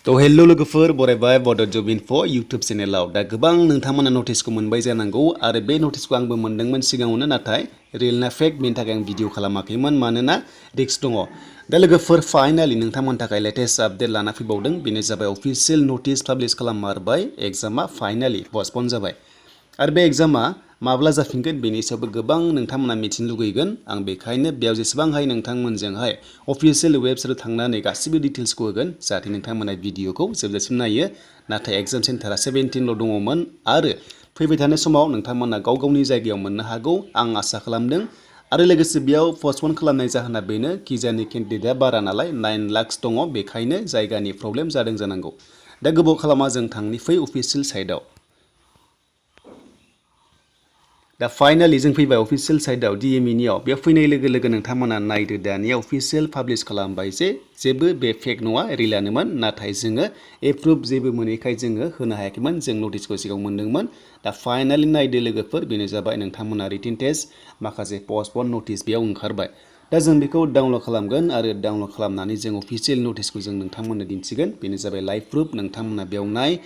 तो हेल्लो लोगोफोर बरायबाय बड' जब इनफो इउटुब चेनेलाव दा गोबां नोंथांमोना नटिसखौ मोनबाय जानांगौ आरो बे नटिसखौ आंबो मोनदोंमोन सिगाङावनो नाथाय रियेल ना फेक बेनि थाखाय आं भिडिअ खालामाखैमोन मानोना रिस्क दङ दा लोगोफोर फाइनालि नोंथांमोननि थाखाय लेटेस्ट आपडेट लाना फैबावदों बेनो जाबाय अफिशियेल नटिस पाब्लिश खालाममारबाय एग्जामा फाइनालि पस्टपन जाबाय आरो बे एग्जामा माब्ला जाफिनगोन बेनि सायावबो गोबां नोंथांमोना मिथिनो लुगैगोन आं बेखायनो बेयाव जेसेबां हायो नोंथांमोनजोंहाय अफिशियेल वेबसाइटआव थांनानै गासिबो डिटेल्सखौ होगोन जाहाथे नोंथांमोना भिडिअखौ जोबजासिम नायो नाथाय एग्जाम सेन्टारा 17ल' दङमोन आरो फैबाय थानाय समाव नोंथांमोना गाव गावनि जायगायाव मोननो हागौ आं आसा खालामदों आरो लोगोसे बेयाव पस्टपन खालामनाय जाहोना बेनो किजानि केन्डिडेटआ बारा नालाय 9 लाख दङ बेखायनो जायगानि प्रब्लेम जादों जानांगौ दा गोबाव खालामा जों थांनि फै अफिशियेल साइटआव दा फाइनालि जों फैबाय अफिशियेल साइटआव DMEनियाव बेयाव फैनाय लोगो लोगो नोंथांमोना नायदो दानिया अफिशियेल पाब्लिश खालामबाय जे जेबो बे फेक नङा रियेलानोमोन नाथाय जोङो एप्रुभ जेबो मोनैखाय जोङो होनो हायाखैमोन जों नटिसखौ सिगाङाव मोनदोंमोन दा फाइनालि नायदो लोगोफोर बेनो जाबाय नोंथांमोना रिटिन टेस्ट माखासे पस्टपन नटिस बेयाव ओंखारबाय दा जों बेखौ डाउनलड खालामगोन आरो डाउनलड खालामनानै जों अफिशियेल नटिसखौ जों नोंथांमोननो दिन्थिगोन बेनो जाबाय लाइभ प्रुफ नोंथांमोना बेयाव नाय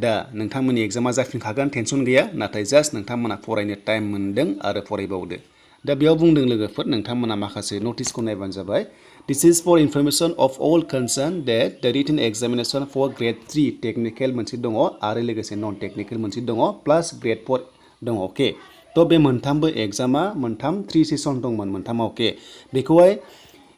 दा नोंथांमोननि एग्जामा जाफिनखागोन टेनसन गैया नाथाय जास्ट नोंथांमोना फरायनो टाइम मोनदों आरो फरायबावदो दा बेयाव बुंदों लोगोफोर नोंथांमोना माखासे नटिसखौ नायबानो जाबाय this is for information of all concern that the written examination for grade 3 technical मोनसे दङ आरो लोगोसे नन टेक्निकेल मोनसे दङ प्लास ग्रेड 4 दङ अके थ' बे मोनथामबो एग्जामा मोनथाम 3 सेसन दंमोन मोनथामा अके बेखौहाय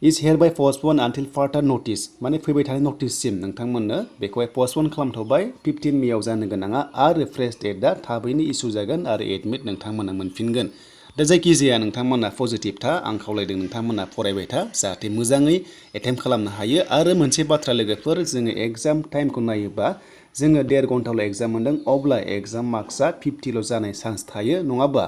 इज हेयर बाय पस्टपन आनटिल फार्टार नटिस माने फैबाय थानाय नटिससिम नोंथांमोननो बेखौहाय पस्टपन खालामथ'बाय 15 मेआव जानो गोनाङा आरो फ्रेश डेटआ थाबैनो इसु जागोन आरो एडमिट नोंथांमोना मोनफिनगोन दा जायखिजाया नोंथांमोना पजिटिभ था आं खावलायदों नोंथांमोना फरायबाय था जाहाथे मोजाङै एटेम्प्ट खालामनो हायो आरो मोनसे बाथ्रा लोगोफोर जोङो एग्जाम टाइमखौ नायोबा जोङो 1.5 घन्टाल' एग्जाम मोनदों अब्ला एग्जाम मार्क्सआ 50ल' जानाय चान्स थायो नङाबा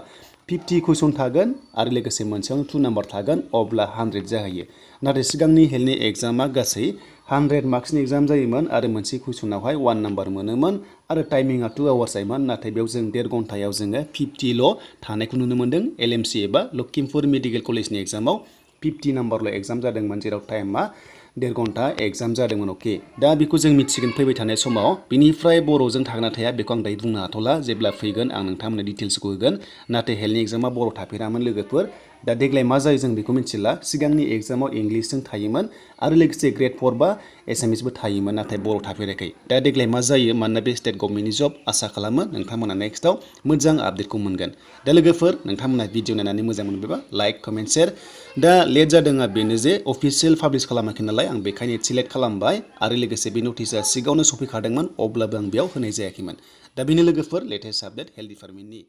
50 कुइसन थागोन आरो लोगोसे मोनसेयावनो 2 नाम्बार थागोन अब्ला 100 जाहैयो नाथाय सिगांनि हेल्थनि एग्जामा गासै 100 मार्क्सनि एग्जाम जायोमोन आरो मोनसे कुइसनावहाय 1 नाम्बार मोनोमोन आरो टाइमिंआ 2 आवार्स जायोमोन नाथाय बेयाव जों 1.5 घन्टायाव जोङो 50ल' थानायखौ नुनो मोन्दों LMC एबा लखिमपुर मेडिकेल कलेजनि एग्जामाव 50 नाम्बारल' एग्जाम जादोंमोन जेराव टाइमा 1.5 घन्टा एग्जाम जादोंमोन अके दा बेखौ जों मिथिगोन फैबाय थानाय समाव बिनिफ्राय बर'जों थागोना थाया बेखौ आं दायो बुंनो हाथ'ला जेब्ला फैगोन आं नोंथांमोननो डिटेल्सखौ होगोन नाथाय हेल्थनि एग्जामा बर' थाफेरामोन लोगोफोर दा देग्लाय मा जायो जों बेखौ मिथिला सिगांनि एग्जामाव इंलिसजों थायोमोन आरो लोगोसे ग्रेड 4 बा एसामिसबो थायोमोन नाथाय बर' थाफेराखै दा देग्लाय मा जायो मानोना बे स्टेट गभर्नमेन्टनि जब आसा खालामो नोंथांमोना नेक्स्टआव मोजां आपडेटखौ मोनगोन दा लोगोफोर नोंथांमोना भिडिअ नायनानै मोजां मोनबायबा लाइक कमेन्ट शेयार दा लेट जादोंआ बेनो जे अफिशियेल पाब्लिश खालामाखै नालाय आं बेखायनो सिलेक्ट खालामबाय आरो लोगोसे बे नटिसआ सिगाङावनो सफैखादोंमोन अब्लाबो आं बेयाव होनाय जायाखैमोन दा बेनो लोगोफोर लेटेस्ट आपडेट हेल्थ डिपार्टमेन्टनि